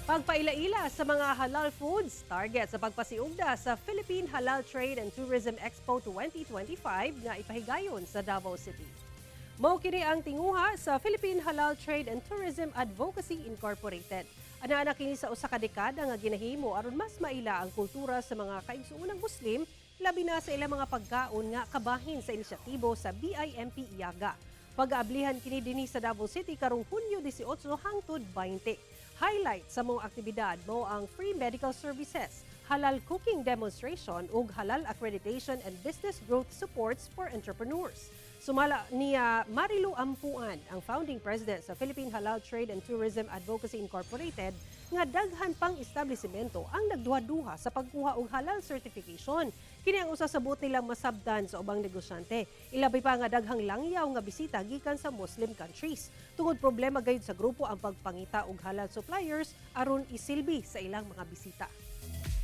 Pagpaila-ila sa mga halal foods, target sa pagpasiugda sa Philippine Halal Trade and Tourism Expo 2025 nga ipahigayon sa Davao City. Mao kini ang tinguha sa Philippine Halal Trade and Tourism Advocacy Incorporated. Ana-ana kini sa usa ka dekada nga ginahimo aron mas maila ang kultura sa mga kaigsuonang Muslim, labi na sa ilang mga pagkaon nga kabahin sa inisyatibo sa BIMP IAGA. Pag-aablihan kini dinhi sa Davao City karong Hunyo 18 hangtod 20. Highlight sa mga aktibidad mao ang free medical services, halal cooking demonstration ug halal accreditation and business growth supports for entrepreneurs. Sumala niya Marilu Ampuan, ang founding president sa Philippine Halal Trade and Tourism Advocacy Incorporated, nga daghan pang establishmento ang nagduha-duha sa pagkuha og halal certification. Kini ang usa sa buot nilang masabtan sa ubang negosyante. Ilabi pa nga daghang langyaw nga bisita gikan sa Muslim countries. Tungod problema gayud sa grupo ang pagpangita og halal suppliers aron isilbi sa ilang mga bisita.